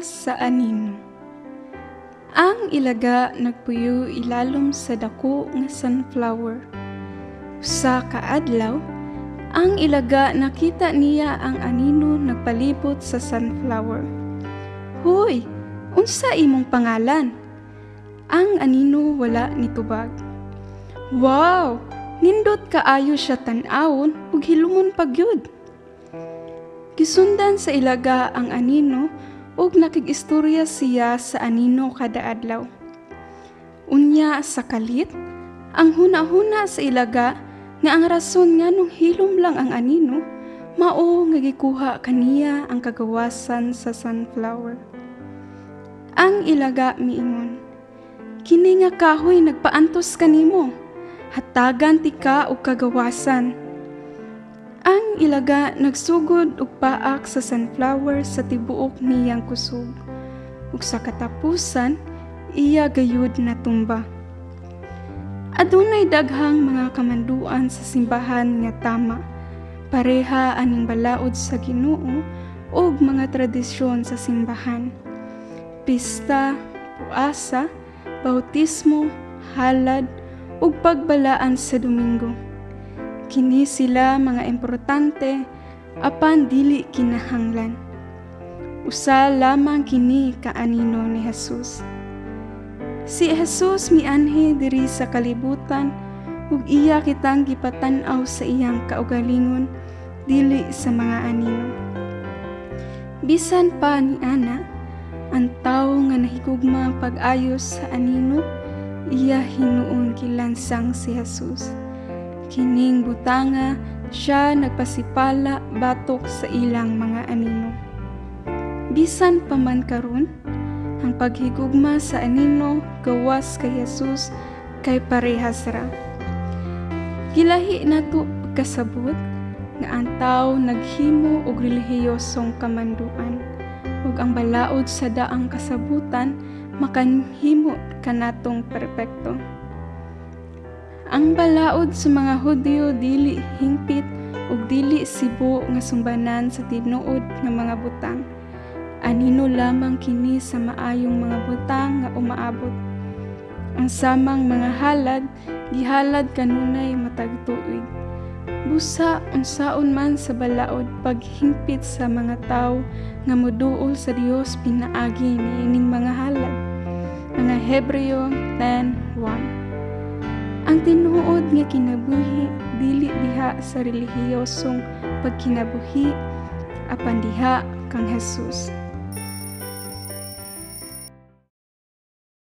Sa anino. Ang ilaga nagpuyo ilalom sa dako nga sunflower. Usa ka adlaw, ang ilaga nakita niya ang anino nagpalibot sa sunflower. "Hoy, unsa imong pangalan?" Ang anino wala nitubag. "Wow, nindot kaayo siya tan-awon ug hilumon pa gyud." Gisundan sa ilaga ang anino ug nakig-istorya siya sa anino kada adlaw. Unya sa kalit, ang huna-huna sa ilaga nga ang rason nganong hilom lang ang anino mao nga gikuha kaniya ang kagawasan sa sunflower. Ang ilaga miingon, "Kini nga kahoy nagpaantos kanimo, hatagan tika og kagawasan." Ang ilaga nagsugod og paak sa sunflower sa tibuok niyang kusog. Ug sa katapusan, iya gayud natumba. Adunay daghang mga kamanduan sa simbahan nga tama. Pareha aning balaod sa Ginoo ug mga tradisyon sa simbahan. Pista, puasa, bautismo, halad, ug pagbalaan sa Domingo. Kini sila mga importante apan dili kinahanglan. Usa lamang kini ka anino ni Jesus. Si Jesus mianhi diri sa kalibutan ug iya kitang gipatan-aw sa iyang kaugalingon, dili sa mga anino. Bisan pa ni ana, ang tawo nga nahigugma pag-ayos sa anino, iya hinuon gilansang si Jesus. Kining butanga siya nagpasipala batok sa ilang mga anino. Bisan pa man karon, ang paghigugma sa anino gawas kay Jesus kay parehas ra. Gilahi nato pagkasabot nga ang tawo naghimo og relihiyosong kamanduan ug ang balaod sa daang kasabutan makahimo kanatong perpekto. Ang balaod sa mga Hudyo dili hingpit ug dili sibo nga sumbanan sa tinuod nga mga butang. Anino lamang kini sa maayong mga butang nga umaabot. Ang samang mga halad gihalad kanunay matag tuig. Busa unsaon man sa balaod paghingpit sa mga tawo nga moduol sa Dios pinaagi niining mga halad. Mga Hebreo 10:1. Ang tinuod nga kinabuhi dili diha sa relihiyosong pagkinabuhi apan diha kang Jesus.